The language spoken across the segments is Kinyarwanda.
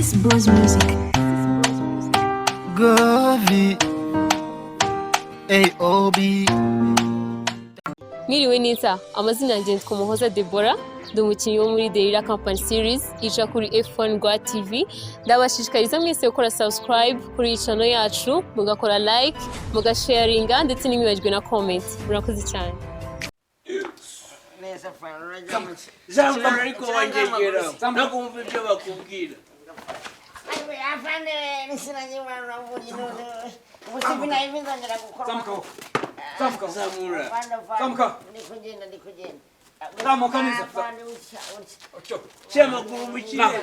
Sis Bros Music. Gavi AOB. Mwiriwe neza, amazina yanjye nitwa Umuhoza Debora, ndi umukinnyi wo muri Derira Company Series ica kuri F1 Rwa TV. Ndabashishikariza mwese gukora subscribe kuri iyi channel yacu, mugakora like, mugasharinga ndetse ntimwibagirwe na comment. Murakoze cyane. Neza fana, urajya mu ki? Zamura ariko wangegera nakumva ibyo bakubwira. Ayiwe afande, sinagimana uravuye none ubu sibinaye bizongera gukora. Zamuka wowe. Zamuka wowe. Zamura. Afande, afande. Zamuka. Ndi kugenda, ndi kugenda. Zamuka neza. Afande, utya utya. Utyo. Shyira amaguru mu kirere.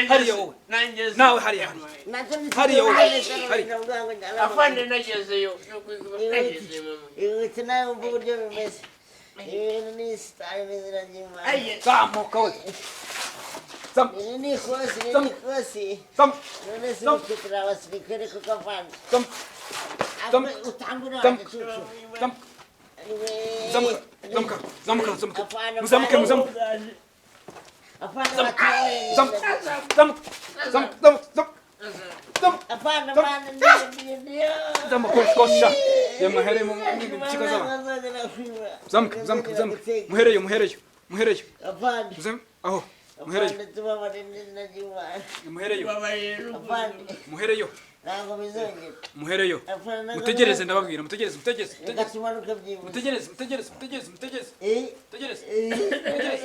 Hariya wowe. Nanjye. Nawe hariya hariya. Nacyo ndi. Hariya wowe. Hariya. Afande, nagezeyo. Nagezeyo. Ihute nawe wumva uburyo bimeze. Ibintu ni sitari n'izina ry'Imana. Zamuka wowe. Zamuka. Iri ni ikosi, iri ni ikosi. Zamuka. None se Zamuka. turi abasirikare kuko afande. Zamuka. Zamuka. Utambura Zamuka. igicucu. Zamuka. Ayiwe. Zamuka. Zamuka. Zamuka. Zamuka. Afande, Muzamuke, afande. muzamuke. Afande, batubabarire. Zamuka. Zamuka. Zamuka. Zamuka. Zamuka. Zamuka. Afande, afande, ndiyo, ndiyo, ndiyo. Zamuka kosha kosha. Ya muhere mu mpyiko z'abantu. Zamuka, zamuka, zamuka. Muhereyo, muhereyo. Muhereyo. Afande, Muzamuke. Aho. Muhereyo. afande, tubabarire n'izina ry'Imana. Muhereyo. Afande, Muhereyo. ntabwo bizongera. Muhereyo. Afande, ntabwo Mutegereze bizongera. ndababwira, mutegereze, mutegereze, Reka mutegereze. tumanuke byihuse. Mutegereze, mutegereze, mutegereze, mutegereze. Eh, Mutegereze. eh,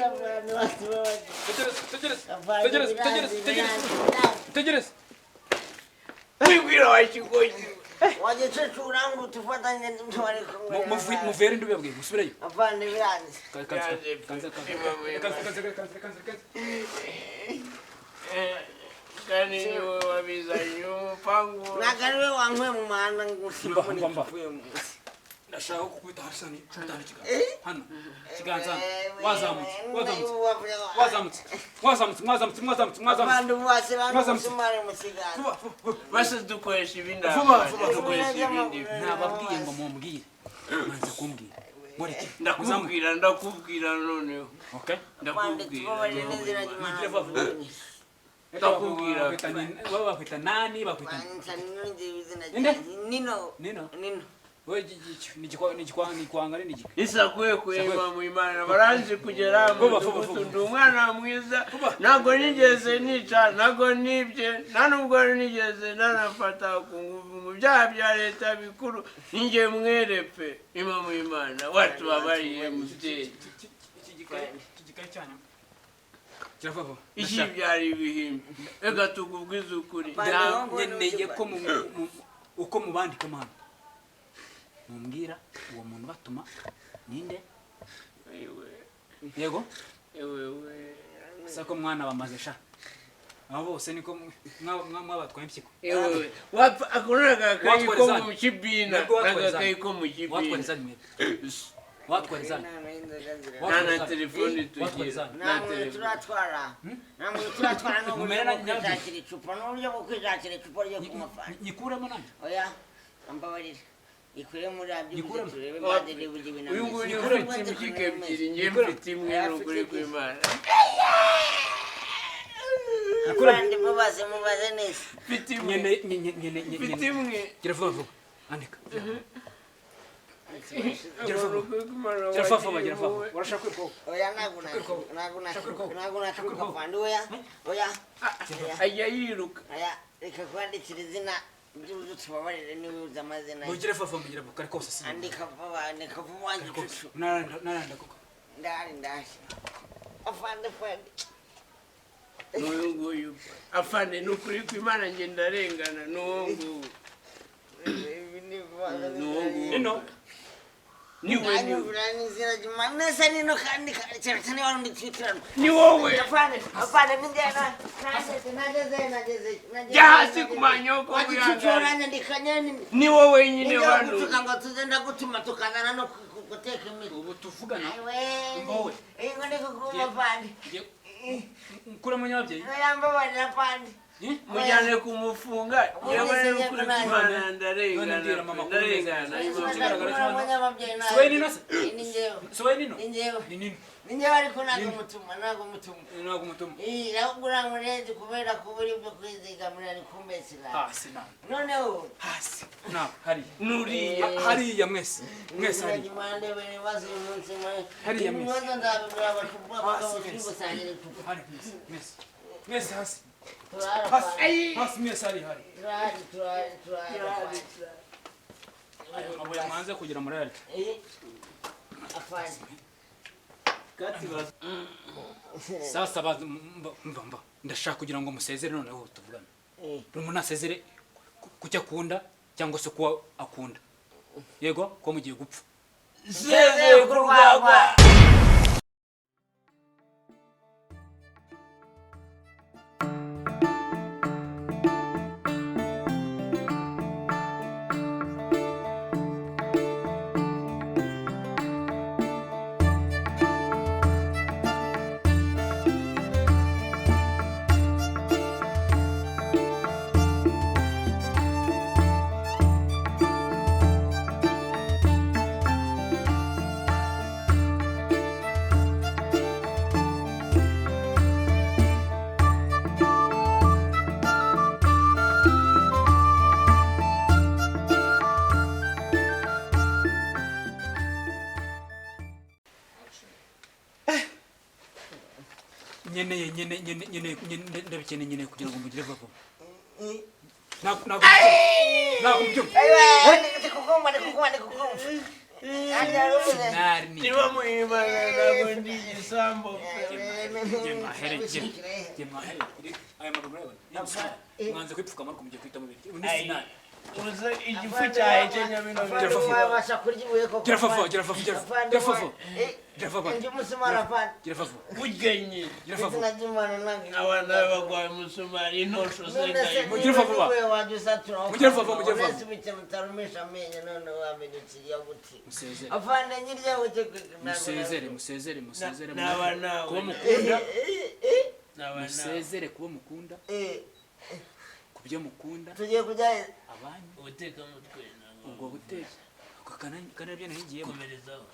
afande, batubabarire. Mutegereze, mutegereze. Afande, Mutegereze, biranze, mutegereze, mutegereze. biranze, biranze. Mutegereze. Wibwira wa kigoyi. Wagicucu uranguta ufatanye n'utubari kumwe. Muvere ndubabwiye, musubireyo. Afande, biranze. Kanze, kanze, kanze, kanze, kanze, kanze, kanze. Kandi niwe wabizanye umupangu. Ntabwo ari we wankuye mu muhanda ngo Mba, mba, mba. Ndashaka kukubita hasi hano, kubita hano ikiganza. Hano, ikiganza hano. Wazamutse, wazamutse, wazamutse, wazamutse, mwazamutse, mwazamutse, mwazamutse. Abandi bose Mwazamutse. umusumari mu kiganza. Vuba, vuba, vuba. Basi dukoresha ibindi. Vuba, vuba, vuba. Dukoresha ibindi. Nababwiye ngo mumbwire. Mwanze kumbwira. Mureke. Muzamuke. Ndakubwira, ndakubwira noneho. Okay? Afande, Ndakubwira. tubabarire n'inzira y'Imana. Mugire vuba, vuba. Ndakubwira. Baba bakwita nani, bakwita Banca nongeye izina Ninde? ryanjye. Nino. Nino? Nino. Wowe ni igikwanga ni igika. Isakuye kurema mu Imana baranzi kugera mu Vuba, vuba, mudugudu. vuba. Ndi umwana mwiza. Vuba. Ntabwo nigeze nica, ntabwo nibye, nta nubwo nigeze nanafata ku ngufu mu byaha bya leta bikuru. Ninjye mwere pe ima mu Imana watubabariye mubyeyi. Iki gikayi, iki gikayi cyanyu. Gira vuba vuba. Iki byari ibihimbi, reka tukubwize ukuri. Nkeneye ko uko mubandikamo hano mumbwira uwo muntu batuma ninde. Yego. Ewewe. Sako mwana bamaze sha, abo bose niko mwabatwaye impyiko. Ewewe, wapfa ako ni agakayi ko Watwara mu kibina. Nabwo watwara N'agakayi ko mu watwara kibina. izanyu mwebwe, watwara izanyu. Inama y'inzoga zirahari. Nta na telefoni Watwara tugira. izanyu. Nta Nta muntu telefoni. turatwara. Nta muntu turatwara n'uburyo Mumera bwo nyabyo. kwishakira icupa. N'uburyo bwo kwishakira icupa ryo kunywa fanta. Nyikuremo nanjye. Oya, ambabarira. Ikure muri abyo Yikuremo. turebe mbade niba ujya ibintu. Uyu nguyu ufite impyiko ebyiri, njye mfite imwe, ni ukuri kw'Imana. Afande, mubaze, mubaze neza. Mfite imwe. Nyene nyene nyene Mfite nyene. imwe. Gira vuba vuba, andika. Gira Gira vuba, gira vuba vuba, gira vuba vuba. Urashaka kwiruka wowe? Oya, ntabwo nakwiruka, ntabwo nakwiruka, ntabwo nakwiruka afande, oya, oya, oya. Ajya yiruka. Oya, reka kwandikira izina by'uburyo tubabarire niba uzi amazina ye. Mugire vuba vuba, mugire vuba kare kose si. Andika vuba, andika vuba Kare kose. gicucu. Naranda, naranda koko. Ndahari, ndahari. Afande, afande. N'uyu nguyu afande, ni ukuri kw'Imana njye ndarengana, n'uwo nguwo. Ibi ni vuba. N'uwo nguwo. Nino. Niwe, niwe. Anyumvira n'izina ry'Imana. Nese nino kandi keretse niba rundi twitiranwa. Ni wowe. Afande, afande, ningena. Nageze, nageze, nageze, nageze. Jya hasi ku manyoko. Wagicucu wihangane. uranyandika nyene. Ni wowe nyine Nijya bantu. gutuka ngo tuze ndagutuma tukazana no guteka imitwe. Ubu tuvugana. Ayiwe. Umva wowe. Ingo ndi kukuma afande. Nkuremo nyababyeyi. Oya, mbabarira afande. Mujyane kumufunga. Yewe n'ukuri kw'Imana ndarengana. None mbwira mama ko Ndarengana. Ikigaragara Siwe nino se? Ni njyewe. Siwe nino? Ni njyewe. Ni nino. Ni njyewe ariko ntabwo mutuma, ntabwo mutuma. Ntabwo mutuma. Ahubwo urankureze kubera kubura ibyo kwizigamira ni kumbesera. Hasi nawe. Noneho Hasi. Nawe hariya. Nuriya. Hariya mwese. Mwese hariya. Hariya mwese. Hasi mwese. mwese. Hariya mwese. Mwese. Mwese hasi. Turahari. Hasi. Hasi mwese hariya hariya. Turahari, turahari, turahari. Amabuye mwanze kugira muri hariya. Afande. Sasa mva mva ndashaka kugira ngo musezere noneho tuvugane. Buri muntu asezere ku cyo akunda cyangwa se kuwa akunda. Yego ko mugiye gupfa. Sezeye ku rwagwa. Nyeneye nyene nyene nyene nyene ndabikeneye nyene kugira ngo mugire vuba vuba. Ntabwo ntabwo ntabwo mbyumva. Ndikukumva, ndikukumva, ndikukumva. Nari ni. Niba muhimana ntabwo ndi igisambo pe. Jye mwahereye jye mwahereye. Aya magambo urayabona? Mwanze kwipfuka ariko mugiye kwita mu biryo. Ubu ni sinari. Uze igifu cyahekenya bino bintu. Wabasha kurya ibuye koko. Gira vuba gira vuba gira vuba gira vuba. Gira vuba. Ndi umusumari afande. Gira vuba. Burya nyine. Gira vuba. Izina ry'Imana ntabwo. Abana bagwaye umusumari intosho None se zengaye. Mugire niba vuba. ibuye wajya usatura Mugire vuba, mugire vuba. Uretse ubukene utarumisha amenyo none wamenya ikiriya guti. Musezere. Afande nyirya buke. Musezere musezere musezere. Naba nawe. Kuba mukunda. Naba nawe. Musezere kuba mukunda. Kubyo mukunda. Tugiye kujya Abanyu. Ubutekamutwe ntabwo. Ubwo buteka. Kanabyo nahigiyemo. Komerezaho.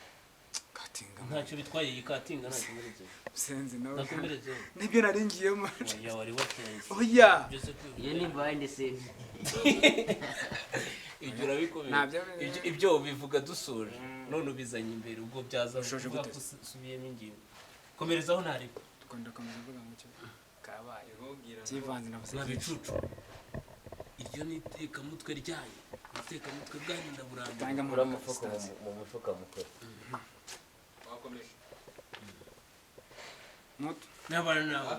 Katinga. Ntacyo bitwaye iyi katinga ntakomerezeho. Senzi nawe. Ntakomerezeho. Nibyo naringiyemo. Oya wari watenze. Oya. Byose kwivuga. Iyo ni behind the scene. Ibyo urabikomeye. Ntabyo- Ibyo ubivuga dusoje. None ubizanye imbere ubwo byaza Ushoje kuvuga gute? ko usubiyemo ingingo. Komerezaho ntariko. Dukunda komeza mvuga ngo cyo. Kabaye. Kivanze navuze. Mwa bicucu. Iryo ni itekamutwe ryanyu. Ubutekamutwe bwanyu ndaburambiwe. Tanga Kura umufuka mu mufuka mukuru. Wakomeje. Muto. Nabana nawe.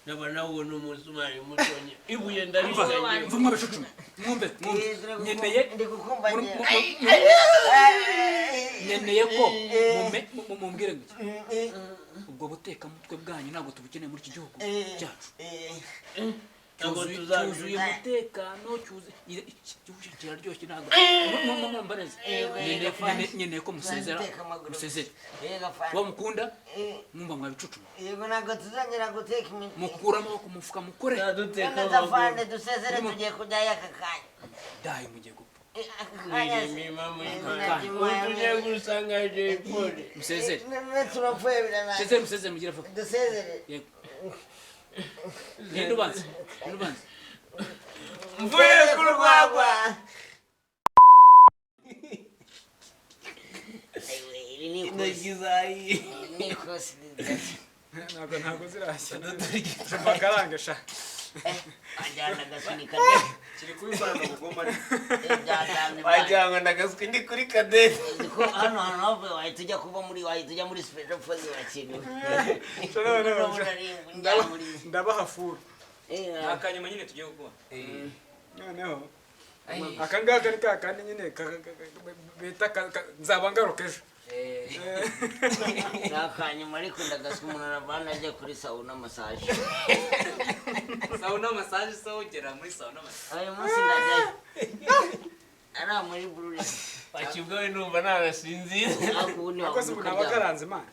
Nabana nawe ni umusumari mutonye. Ibuye ndarizanye. Mva mwa bicucu. Mwumve mwumve. Nyeneye Ndi kukumva njye. nyeneye ko mumbwire ngo iki? Ubwo butekamutwe bwanyu ntabwo tubukeneye muri iki gihugu cyacu. Ntabwo Cyuzuye tuzabyuka. umutekano cyuzuye igihugu kiraryoshye ntabwo mumba neza. Nyeneye ko musezera musezere kuba mukunda mwumva mwa bicucu. Yego ntabwo tuzongera guteka imitwe. Mukura amaboko mu mufuka mukore. Ntaduteka None afande dusezere tugiye kujyayo aka kanya. Dayi mugiye gupfa. Aka kanya se. Imirima Izina muyimana. ry'Imana. Ubu tugiye gusanga Jay Polly. Musezere. None turapfuye birananiye. Musezere musezere mugire vuba. Dusezere. Yego. Ninde ubanza? Ninde ubanza? Mvuye ku rwagwa. Iri ni ikosi. Intoki zahiye. Iri ni ikosi. Ntabwo ntabwo zirashya. Mbakaranga sha. Wajyana agasunika. Kiri kubivanga ubugoma ariko. Byatanga. Wagira ngo ndagaswi ndi kuri kadete. Uzi ko hano hantu havuye wahita ujya kuba muri wahita ujya muri special force wakintu. Ndabaha furu. Akanyuma nyine tugiye gukora. Noneho. Aka ngaka ni ka kandi nyine bita nzaba ngaruka ejo. Ni akanyuma ariko ndagaswa umuntu aravana ajya kuri sauna massage. Sauna massage se ugera muri sauna massage. Uyu munsi ndajyayo. Ari muri bururi. Wakibwa we numva nanasinzira. Ariko ubu Akoze ubu ntiwabuka nabakaranze imana.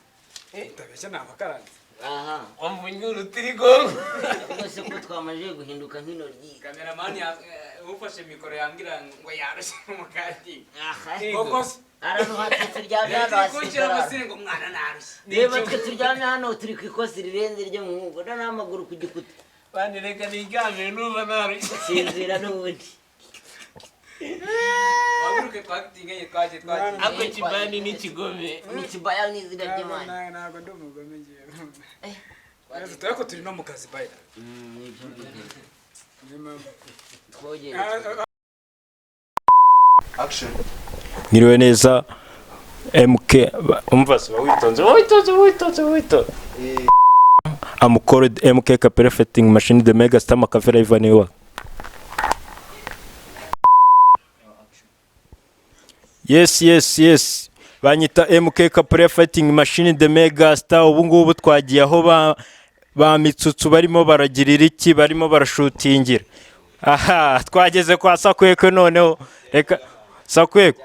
Utabeshya nabakaranze. Aha. Wamvunnye urutirigongo. Rwose ko twamajije guhinduka nk'intoryi. Kameramani ufashe mikoro yambwira ngo yarushye umukati. Aha. Koko se? Araruha, twe turyamye hano Turi kunshyira hasigara. amasiri ngo umwana narushye. Reba, twe turyamye hano turi ku ikosi rirenze ryo mu mwugo n'amaguru ku gikuta. Bandi, reka niryamire, numva narushye. Sinzira n'ubundi. Waguruke, twagitinganye, twagiye, twagiye. Ako kibani n'ikigome. Ni kibaya n'izina ry'Imana. Ntabwo ndi umugome ngewe. Tuba ko turi no mu kazi bayira. Niyo mpamvu. Twogere. Mwiriwe neza. MK, umva se, witonze, witonze, witonze, witonze. I'm called MK Perfecting Machine, the Mega Star Makavera Ivan Iwa. Yes. Banyita MK Kapere Fighting Machine, the Mega Star. Ubu ngubu twagiye aho ba mitsutsu barimo baragirira iki, barimo barashutingira. Aha, twageze kwa Sakwekwe noneho. Reka Sakwekwe.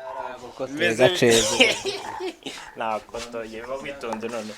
Nakotoye, witonze noneho.